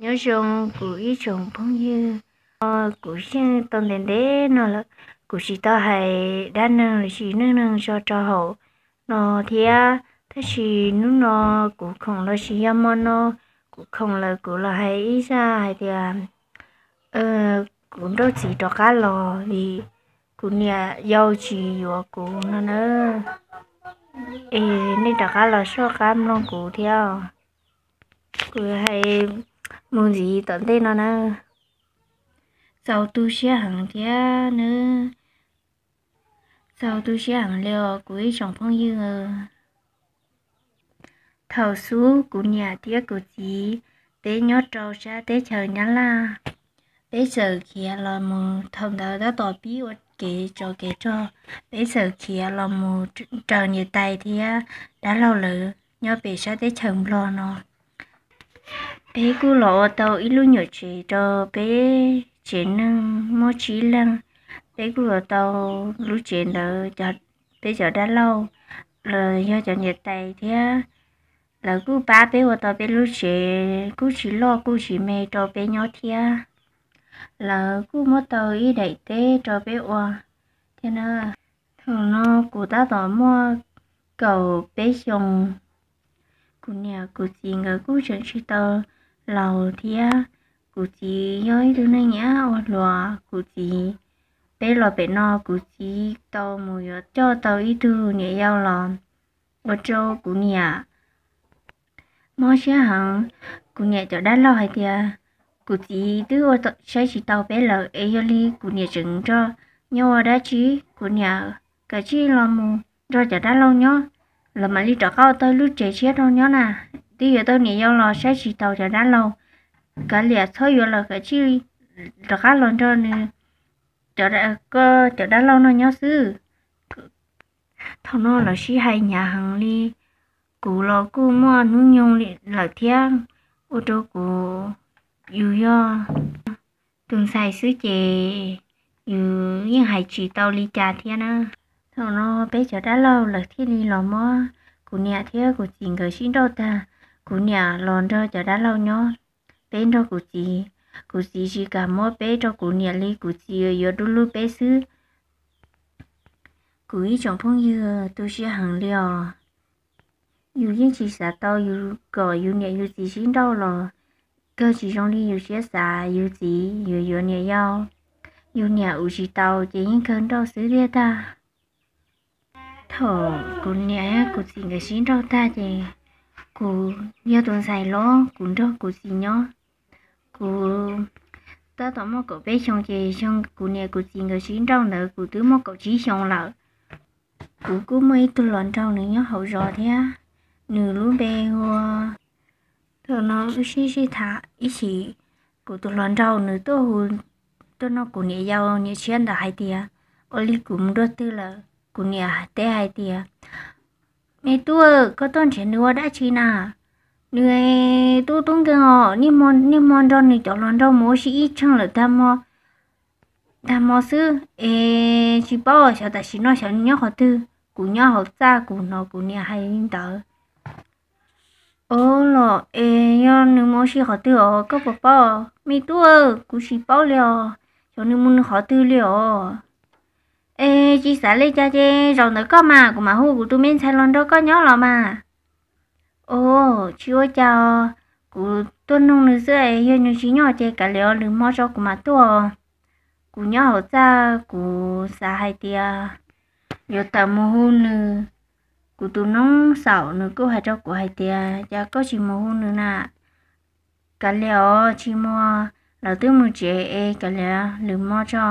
Nyob zoo kuv ib tsoom phooj ywg, kuv yeej tau ntev ntev no lawm kuv tsis tau hais dab neeg los sis neej neeg tso rau hauv no thiab, tab sis hnub no kuv khoom los sis yog hmo no kuv khoom lawm kuv los hais ib zaj hais tias kuv nrauj txiv rov qab los vim kuv niam yau tsis yuav kuv no na. Es nej rov qab los soj qab mloog kuv thiab, kuv hais mus ntxiv tom ntej no na. Txaus tu siab heev thiab na, txaus tu siab heev li os kuv ib tsoom phooj ywg. Thaum xub kuv niam thiab kuv txiv peb nyob rau sab teb chaws Nyab Laj, peb txawm khiav los mus, thaum ntawd tab tom pib ua kev tsov kev rog, peb txawm khiav los mus raws niam tais thiab dab laug lawv nyob pem sab teb chaws Nplog no. Peb kuj los ua tau ib lub nyuam tsev rau peb tsev neeg muaj tsib leeg. Peb kuj los tau lub tsev ntawd, peb cov dab laug los yog cov niam tais thiab, lawv kuj pab peb ua tau peb lub tsev kuj tsis loj kuj tsis me rau peb nyob thiab. Lawv kuj muab tau ib daim teb rau peb ua thiab na. Thaum no kuv tab tom muaj kaum peb xyoos. Kuv niam kuv txiv nkawd kuj tseem tsis tau laus thiab. Kuv txiv yog ib tug neeg nyiam ua hluas. Kuv txiv, peb los pem no kuv txiv tau mus yuav coj tau ib tug niam yau los, ua rau kuv niam mob siab heev. Kuv niam cov dab laug hais tias kuv txiv twb ua saib tsis taus peb lawm es yog li kuv niam tseem nrog nyob ua dab tsi. Kuv niam kav tsij los mus nrog cov dab laug nyob, lawv mam li rov qab ua tau lub tsev tshiab rau nyob na. Twb yuav tau niam yau los saib tsis taus cov dab laug, kav liam txhob yuav lawm, kav tsij rov qab los nrog nws, cov, cov dab laug no nyob xwb. Thaum no lawv sib hais hnyav heev li. Kuv los kuj muaj hnub nyoog lawm thiab, ua rau kuv, yus yog tus ntxhais xwb ces yus yeej hais tsis tau li cas thiab na. Thaum no peb cov dab laug lawv thiaj li los muab kuv niam thiab kuv txiv nkawd sib nrauj tag. Kuv niam los nrog cov dab laug nyob, peb nrog kuv txiv. Kuv txiv tsis kam muab peb rau kuv niam li, kuv txiv yuav du lug peb xwb. Kuv ib tsoom phooj ywg, tu siab heev li os. Yus yeej tsis xav tau yus kom yus niam yus txiv sib nrauj los kawg tsis zoo li yus siab xav. Yus txiv yuav yuav niam yau, yus niam ua tsis tau ces yeej kawg nrauj xwb tiag tag. Thaum kuv niam kuv txiv nkawd sib nrauj tag ces kuv yog tus ntxhais los kuv nrog kuv txiv nyob. Kuv tab tom muaj kaum peb xyoos ces xyoo kuv niam kuv txiv nkawd sib nrauj ntawd kuv twb muaj kaum tsib xyoos lawm. Kuv kuj muaj ib tug hluas nraug nws nyob hauv zos thiab, nws lub npe hu ua, thaum no wb sib sib tham ib chim, kuv tus hluas nraug nws tuaj hu, tuaj nug kuv niam yau niam tshiab ntawd hais tias, ua li kuv mus dua twg lawm? Kuv niam teb hais tias, me tub, koj tuaj nrhiav nws ua dab tsi na? Nws tub tub nkeeg os, niaj hmo nrog nws cov hluas nraug mus ua si ib tsheej lawm tag hmo xwb es tsis paub xyov tam sim no xyov nws nyob qhov twg. Kuv nyob hauv txaj kuv hnov kuv niam hais li ntawd. Ov, los es yog nws mus ua si qhov twg os, koj puas paub? Me tub, kuv tsis paub li os, xyov nws mus nws qhov twg li os. Es tsis xav li cas ces zaum ntawd koj mas kuv mam hu kuv tus me ntxhais los nrog koj nyob los mas. Ov, tsis ua cas os, kuv tuaj nug nws xwb es yog nws tsis nyob ces kav liam, lwm hmo tso kuv mam tuaj. Kuv nyob hauv txaj kuv xav hais tias yuav tawm mus hu nws. Kuv tus noob xaum nws kuj hais rau kuv hais tias, cas koj tsis mus hu nws na? Kav liam os, tsis mus, lawv twb mus tsev es kav liam, lwm hmo tso.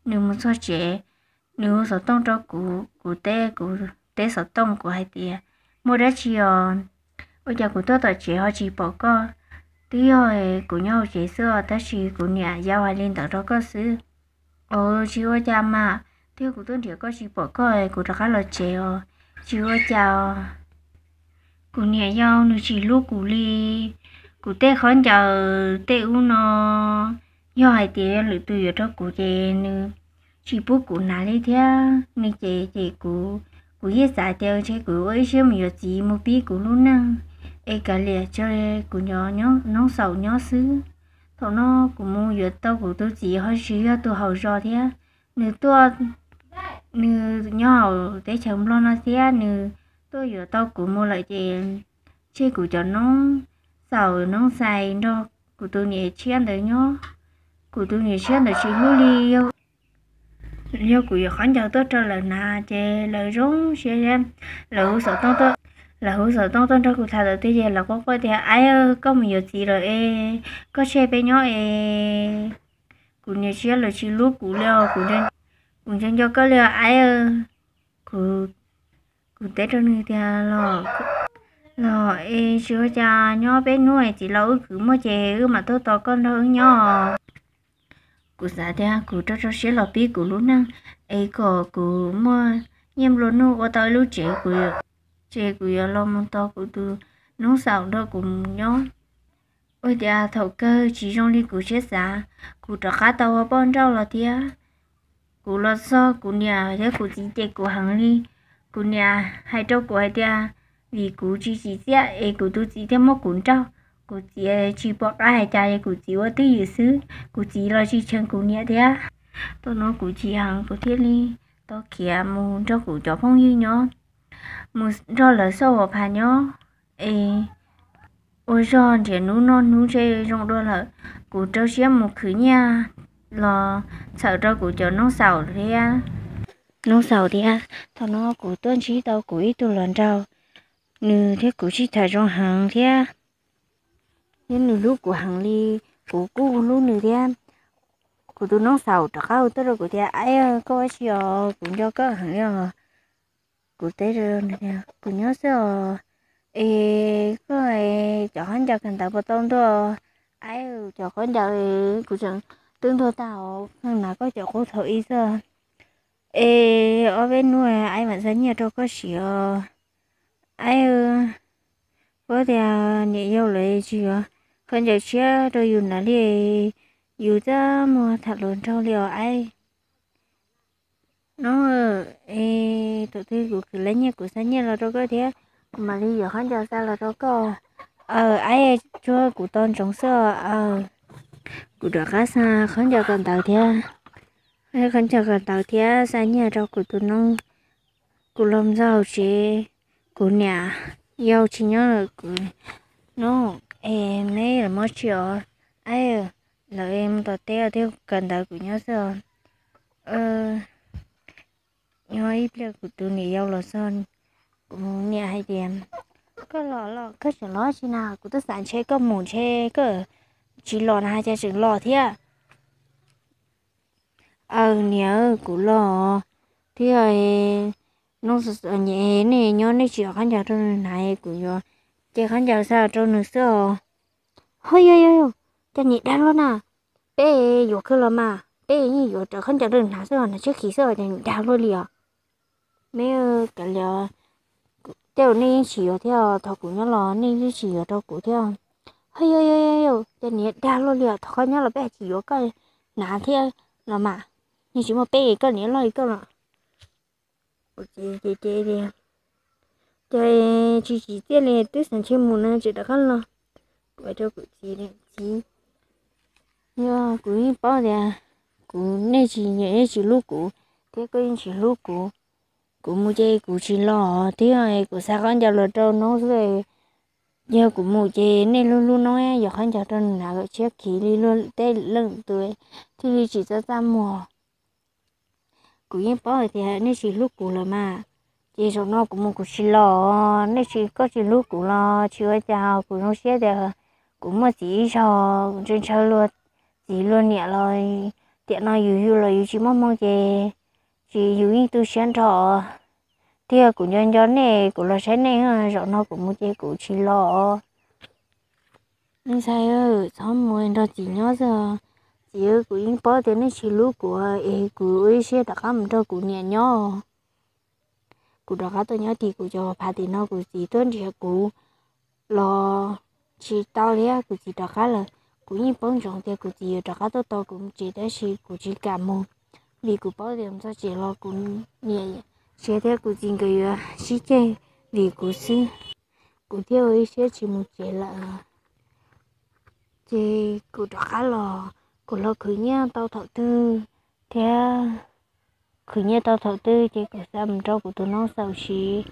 Nws mus txog tsev, nws hu xov tooj rau kuv, kuv teb, kuv teb xov tooj kuv hais tias, muaj dab tsi os? Ua cas kuv tuaj tom tsev ho tsis pom koj? Twb yog kuv nyob hauv tsev xwb os, tab sis kuv niam yau hais li ntawd rau koj xwb. Ov, tsis ua cas mas, twb yog kuv tuaj nrhiav koj tsis pom koj es kuv rov qab los tsev os, tsis ua cas os. Kuv niam yau nws tsis hlub kuv li, kuv tej khaub ncaws tej ub no, yog hais tias yog lwm tus yuav rau kuv ces nws tsis pub kuv hnav li thiab. Nws cem cem kuv, kuv yeej xav tias ntshe kuv ua ib siab mus yuav txiv mus pib kuv lub neej. es kav liam tso kuv nyob, noob xaum nyob xwb. Thaum no kuv mus yuav tau kuv tus txiv ho tsis yog tus hauv zos thiab, nws tuaj, nws nyob hauv teb chaws Nplog no thiab, nws tuaj yuav tau kuv mus lawm ces tseg kuv cov noob xaum noob xais nrog kuv tus niam tshiab ntawd nyob. Kuv tus niam tshiab ntawd tsis hlub li, yog kuv yuav khaub ncaws tuaj rau lawv hnav ces lawv zoo siab thiab. Lawv hu xov tooj tuaj, lawv hu xov tooj tuaj nrog kuv tham tau tiag ces lawv quaj quaj tias, Aib, koj mus yuav txiv lawm es koj tseg peb nyob es. Kuv niam tshiab lawv tsis hlub kuv li os, kuv nco nco koj li os Aib. Kuv teb rau nws tias, Los es tsis ua cas, nyob peb hnub es txiv los wb khwv muaj ces wb mam tuaj tos koj nrog wb nyob. Kuv xav tias kuv rau rau siab los pib kuv lub neej es kom kuv muaj nyiaj nplua nuj ua tau ib lub tsev, kuv, ces kuv yuav los mus tos kuv tus noob xaum nrog kuv mus nyob. Ua tias thaum kawg tsis zoo li kuv siab xav, kuv rov qab tau ua poj nrauj los thiab. Kuv los txog kuv niam thiab kuv txiv cem kuv heev li. Kuv niam hais rau kuv hais tias, vim kuv tsis tsim txiaj es kuv tus txiv thiaj muab kuv nrauj. Kuv txiv tsis pom qab hais cas es kuv txiv ua twj ywm xwb, kuv txiv los tsis cheem kuv niam thiab. Thaum no kuv chim heev kuv thiaj li tau khiav mus nrog kuv cov phooj ywg nyob, mus nrog lawv xauj hauv phav nyob es ua zog nrhiav hnub noj hnub ntshe zoo dua lawm. Kuv rau siab mus khwv nyiaj los txhawm rau kuv cov noob xaum thiab, noob xaum thiab. Thaum no kuv tuaj ntsib tau kuv ib tug hluas nraug, nws thiab kuv sib tham zoo heev thiab, thiab nws hlub kuv heev li, kuv kuj hlub nws thiab. Kuv tus noob xaum rov qab hu tuaj rau kuv tias, Aib, koj ua tsi os? Kuv nco koj heev li os. Kuv teb rau nws tias, Kuv nyob xwb os. Es koj cov khaub ncaws kawm ntawv puas tau ntuag? Aib, cov khaub ncaws kuv tseem twb ntuag tag os, hnav koj cov qub thaum ub xwb. Es ob peb hnub aib mam xa nyiaj rau koj siv os. Aib, puab tias niam yau lawv tsis yuav khaub ncaws tshiab rau yus hnav li, yus txaj muag tham hluas nraug li os aib. No, es thaum twg kuv khwv lawv nyiaj kuv xa nyiaj los rau koj thiab, kuv mam li yuav khaub ncaws xa los rau koj. Aw, aib, tsuag kuv tos ntsoov xwb os. Aw, kuv rov qab xa khaub ncaws kawm ntawv thiab, khaub ncaws kawm ntawv thiab xa nyiaj rau kuv tus noob. Kuv los ntxog tsev, kuv niam yau tsis nyob lawm, kuv, no, es neb los muab tsi os? Aib, lawv mus tom teb thiab, kawm ntawv kuv nyob xwb os. Nyob ib pliag kuv tus niam yau los txog, kuv niam hais tias, Koj los los koj tseem los tsi na? Kuv twb xav ntshe koj mus ntshe koj tsis los na, cas tseem los thiab? Aw niam, kuv los thiab. Nej nyob nej tsis yuav khaub ncaws rau nws hnav, kuv yuav cia khaub ncaws xa rau nws xwb os. Ho yog, yog, cas niam dag luaj na? Peb yuav kawg los mas, peb yeej yuav rawv khaub ncaws rau nws hnav xwb os, hnav tshiab khiv xwb os, cas niam dag luaj li os. Neb kav liam, tej zaum nej yeej tsis yuav thiab, thaum kuv nyob los nej yeej tsis yuav rau kuv thiab. Ho yog, yog, yog, cas niam dag luaj li os, thaum koj nyob los peb tsis yuav koj hnav thiab los mas, yeej tsis muaj peb koj niam loj li koj los. Kuv txiv ces tias, Ces tsis tsim txiaj li, twb xav ntshe mus no tseem rov qab los. Kuv hais rau kuv txiv, Txiv, yog kuv yeej paub tias kuv, nej tsis nyiam, nej tsis hlub kuv, thiab koj yeej tsis hlub kuv. Kuv mus ces kuv tsis los thiab, kuv xa khaub ncaws los rau noob xwb. Yog kuv mus ces nej hlub hlub noob, yuav khaub ncaws rau nws hnav kom tshiab khiv li luag tej leej tus thiaj li tsis txaj txaj muag. Kuv yeej paub hais tias nej tsis hlub kuv lawm mas, ces zaum no kuv mus kuv tsis los. Nej tsis, koj tsis hlub kuv los tsis ua cas, kuv zoo siab tias kuv muaj txiv ib zaug, ntshaw ntshaw luag txiv luag niam los, tiam no yus yug los yus tsis muaj hmoo ces, tsis, yus yeej tu siab nrho. Tiag, kuv nco nco nej, kuv los saib nej, zaum no kuv mus ces kuv tsis los. Ntxhais, txhob mus nrog txiv nyob xwb. Txiv, kuv yeej paub tias nej tsis hlub kuv es kuv ua ib siab rov qab mus nrog kuv niam nyob. Kuv rov qab tuaj nyob tim kuv cov phav tim no, kuv txiv tuaj nrhiav kuv los tsis tau thiab, kuv txiv rov qab lawm. Kuv yeej paub ntsoov tias kuv txiv yuav rov qab tuaj tos kuv mus tsev, tab sis kuv tsis kam mus, vim kuv paub tias mus txog tsev los kuv niam, txiv thiab kuv txiv nkawd yuav sib ceg vim kuv xwb. kuv thiaj ua ib siab tsis mus tsev lawm. Ces kuv rov qab los, kuv los khwv nyiaj tau thaum twg thiab, khwv nyiaj tau thaum twg ces kuv xav mus rau kuv tus noob xaus siv,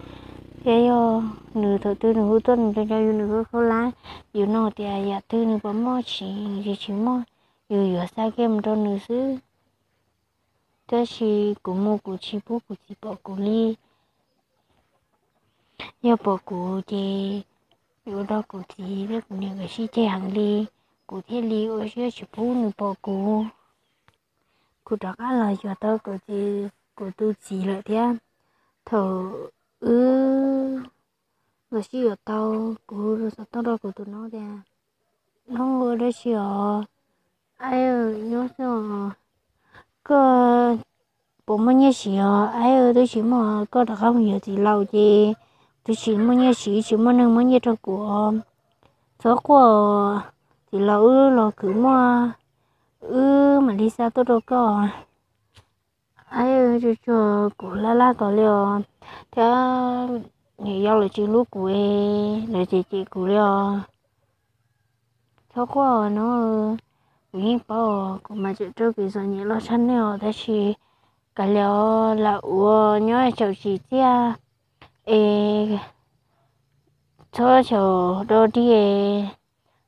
thiab yog nws thaum twg nws hu tuaj nws nco nco yus nws khaub khaub hlab, yus nug tias yam twg nws puas muaj siv, nws tsis tsis muaj, yus yuav xa kiag mus rau nws xwb. Tab sis kuv mus kuv tsis pub kuv txiv pom kuv li. Yog pom kuv ces yuav ua rau kuv txiv thiab kuv niam nkawd sib ceg heev li, kuv thiaj li ua siab tsis pub nws pom kuv. Kuv rov qab los xyuas tau kuv txiv, kuv tus txiv lawm thiab. Thaum wb los sib yuav tau, kuv xov tooj rau kuv tus noob tias, Noob, ua dab tsi os? Aib, nyob xwb os. Koj puas muaj nyiaj siv os? Aib, twb tsis muaj, koj rov qab mus yuav txiv laus ces twb tsis muaj nyiaj siv, tsis muaj neeg muab nyiaj rau kuv. Txhob quaj, txiv laus wb los khwv muaj, wb mam li xa tuaj rau koj. Aib, tsuag tsuag, kuv laj laj ko li os, thiab niam yau lawv tsis hlub kuv, lawv cem cem kuv li os. Txhob quaj no, kuv yeej paub kuv mas tseem raug kev txom nyem loj tshaj nej os, tab sis kav liam os, lam ua nyob xyaum tsis txiaj es txhob xyaum dog dig,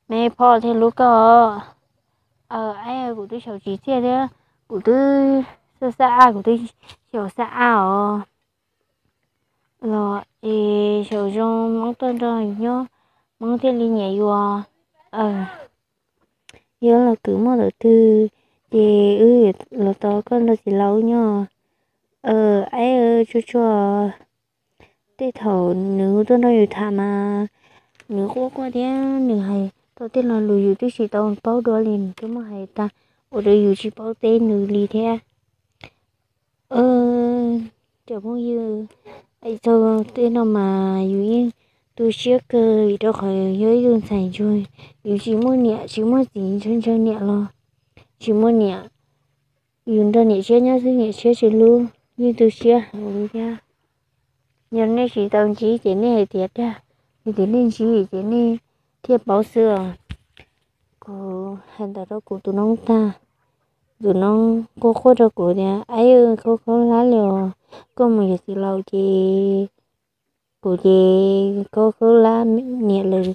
me phoj thiaj hlub koj. Aib, kuv twb xyaum tsis txiaj thiab, kuv twb xab xab a, kuv twb xyaum xab a os. Los es xyaum zoo Hmoob tuaj nrog yus nyob, Hmoob thiaj li nyiam yus. Yog los khwv muaj thaum twg ces wb los tos koj nrog txiv laus wb nyob. Aib, tsuag tsuag. Tej thaum nws tuaj nrog yus tham mas nws quaj quaj thiab nws hais tau tej lo lus yus twb tsis tau paub dua li, nws twb muaj hais tag ua rau yus tsis paub teb nws li thiab. Cov phooj ywg, hais txog tej no mas yus yeej tu siab kawg vim rau qhov yog ib tug ntxhais ntsuag, yus tsis muaj niam tsis muaj txiv, ntshaw ntshaw niam los tsis muaj niam, yus nrog niam tshiab nyob xwb niam tshiab tsis hlub, yeej tu siab heev li thiab. Yog nej tsis tau ntsib ces nej hais tias dag, yog tias nej ntsib ces nej thiaj paub xwb os. Kuv hais ntawd rau kuv tus noob tag, tus noob quaj quaj rau kuv tias, Aib, khaub khaub hlab li os, koj mus yuav txiv laus ces kuv ces khaub khaub hlab, niam lawv,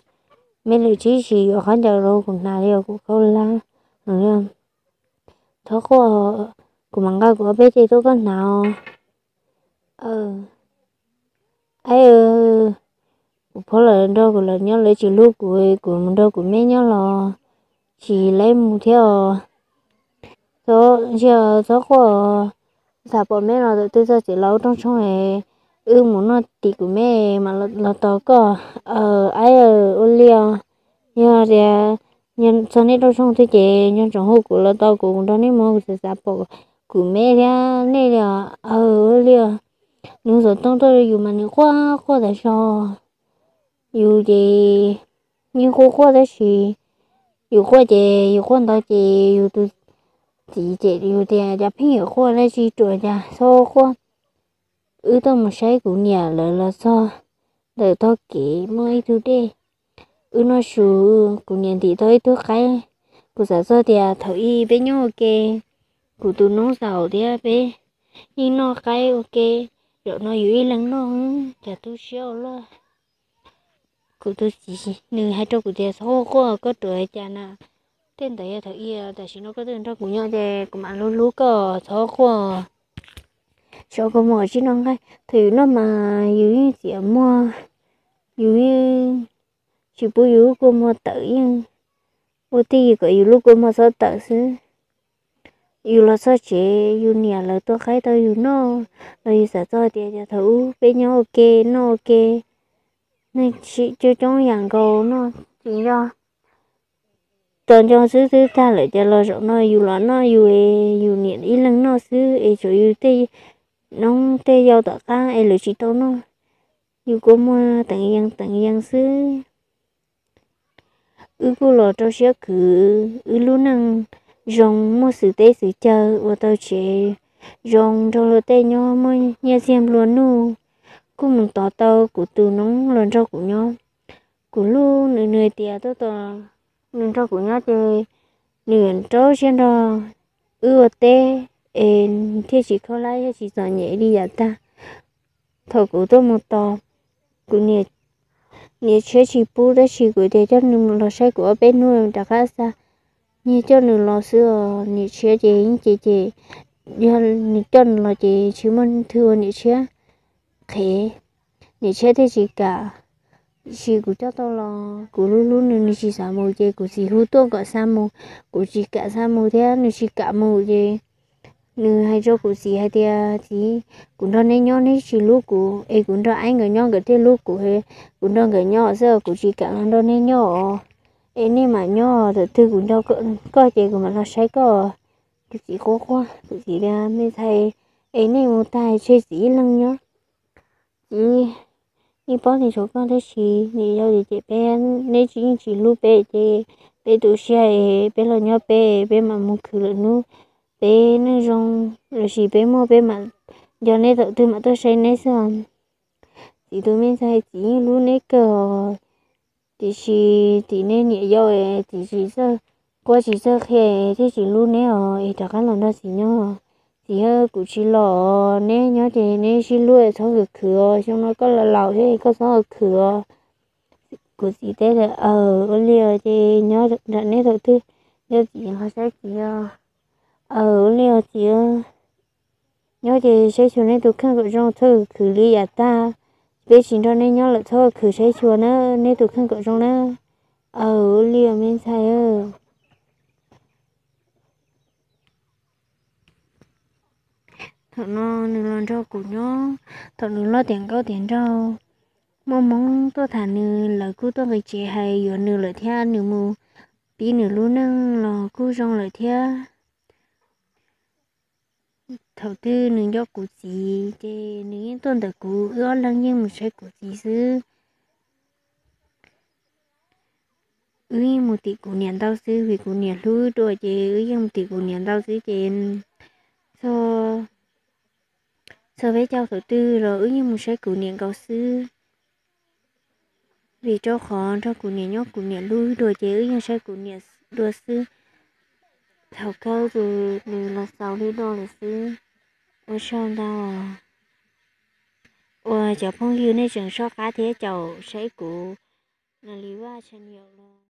me lawv tsis tsis yuav khaub ncaws rau kuv hnav li os, kuv khaub hlab. Txhob quaj, kuv mam nqa kuv ob peb ce tuaj koj hnav os. Aib, kuv phob lawv nrog kuv lawv nyob lawv tsis hlub kuv, kuv mus nrog kuv me nyob los tsis laib mus thiab os. Txhob ntsia, txhob quaj, xav pom me los thaum twg txog txiv laus rooj tshoob, wb mus noj tim kuv me mam los tos koj. Aib, ua li os. Yog tias txog nej rooj tshoob twg ces nco ntsoov hu kuv los tos kuv, kuv nrog nej mus, kuv xav xav pom kuv me thiab nej li os. Ua li os. Nws xov tooj tuaj yus mas nws quaj quaj tas zog. Yus ces yeej quaj quaj tab sis yus quaj ces yus quaj ntau ces yus tus txiv cem yus tias cas pheej yuav quaj dab tsi ruam cas txhob quaj. Wb tuaj mus saib kuv niam lawv los txog ntawm tog kev muaj ib tug dej, wb noj su, kuv niam ntim tau ib tug qaib. Kuv xav txog tias thaum ub peb nyob ua ke, kuv tus noob xaus thiab peb yeej noj qaib ua ke, zaum no yus ib leeg noj, cas tu siab ua luaj. Kuv tus txiv nws hais rau kuv tias txhob quaj, koj ruam cas na. Tej ntawd yog thaum ub, tam sim no koj twb nrog kuv nyob ces kuv mam hlub hlub koj, txhob quaj. Saib kua muag tsis noj nqaij, thaum yus noj mas yus yeej txiav muag, yus yeej tsis pub yus lub kua muag tawm, yeej ua tij kom yus lub kua muag txhob tawm xwb. Yus los txog tsev yus niam lawv tua qaib tau yus noj los yus xav txog tias cas thaum ub peb nyob ua ke noj ua ke, neeg tsis coob coob yam nkaus noj tsis nco, tos nco xwb twb tag lawm cas los zaum no yus los noj yus, yus niam ib leeg noj xwb es tshuav yus tej noob tej yau tom qab es lawv tsis tau noj, yus kua muag teev yees teev yees xwb. Wb kuj los rau siab khwv, wb lub neej zoo muaj xwm teb xwm chaw ua tau tsev zoo nrog luag tej nyob muaj nyiaj txiag nplua nuj, kuj mus tov tau kuv tus noob los nrog kuv nyob. kuv hlub nws, nws hais tias tuaj tos nws nrog kuv nyob ces nws rau siab nrog wb ua teb es thiaj tsis khaub hlab thiab tsis txom nyem li yav tag. Thaum kuv tuaj mus tos, kuv niam tshiab tsis pub tab sis kuv tias coj nws los saib kuv ob peb hnub rov qab xa. Nyias coj nws los xwb os, niam tshiab ces yeej ces ces, yog nws coj nws los ces tsis muaj thwj ua niam tshiab qhev, niam tshiab thiaj tsis kam. Tiam sis kuv coj tau los kuv hlub hlub nws, nws tsis xav mus ces kuv txiv hu tuaj kom xa mus, kuv tsis kam xa mus thiab nws tsis kam mus ces nws hais rau kuv txiv hais tias, Txiv, kuv nrog neb nyob neb tsis hlub kuv, es kuv nrog aib nkawd nyob nkawd thiaj hlub kuv. Kuv nrog nkawd nyob xwb, kuv tsis kam los nrog neb nyob os. Es nej mam nyob, thaum twg kuv nco koj ces kuv mam los saib koj. Kuv txiv quaj quaj, kuv txiv tias, Me ntxhais, es nej mus tag tseg txiv ib leeg nyob. Txiv yeej paub tias tshuav koj tab sis niam yau ces peb, neb tsis, yeej tsis hlub peb ces peb tu siab es peb los nyob peb, peb mam mus khwv lwm hnub. Peb neej zoo lossis peb muaj peb mam nco neb thaum twg mam tuaj saib neb xwb. Txiv tus me ntxhais, txiv yeej hlub neb kawg, tiam sis tim nej niam yau es txiv tsis txawj quaj tsis txawj qhia thiaj tsis hlub neb os, es rov qab los nrog txiv nyob. Txiv, yog kuv tsis los, neb nyob ces neb sib hlub txhob khwv khwv os, xyoo no koj los laus thiab koj txhob khwv os. Kuv txiv teb tias, Aws, ua li os ces nyob nram neb thaum twg, yog txiv los saib txiv os. Aws, ua li os txiv. Nyob ces saib xyuas neb tus kheej kom zoo, txhob khwv li yav tag. Peb tsis nrog neb nyob lawm, txhob khwv, saib xyuas na, neb tus kheej kom zoo na. Aws, ua li os me ntxhais. Thaum no nws los nrog kuv nyob, thaum nws loj tiav nkauj tiav nraug, muaj hmoob tuaj tham nws, lawv kuj tuaj nqis tsev hais yuav nws lawm thiab, nws mus pib nws lub neej los kuj zoo lawm thiab. Thaum twg nws nco kuv txiv ces nws yeej tuaj ntawm kuv, wb ob leeg yeej mus saib kuv txiv xwb. Wb yeej mus tim kuv niam ntau xwb, vim kuv niam hlub wb dua ces wb yeej mus tim kuv niam ntau xwb ces txog, txog peb caug thaum twg los wb yeej mus saib kuv niam nkaus xwb. Vim rau qhov nrog kuv niam nyob kuv niam hlub wb dua ces wb yeej saib kuv niam dua xwb. Thaum kawg ces nws los xaus li no lawm xwb. Ua tsaug ntau. Uas cov phooj ywg nej tseem soj qab thiab caum saib kuv no li vaj tshaj niam los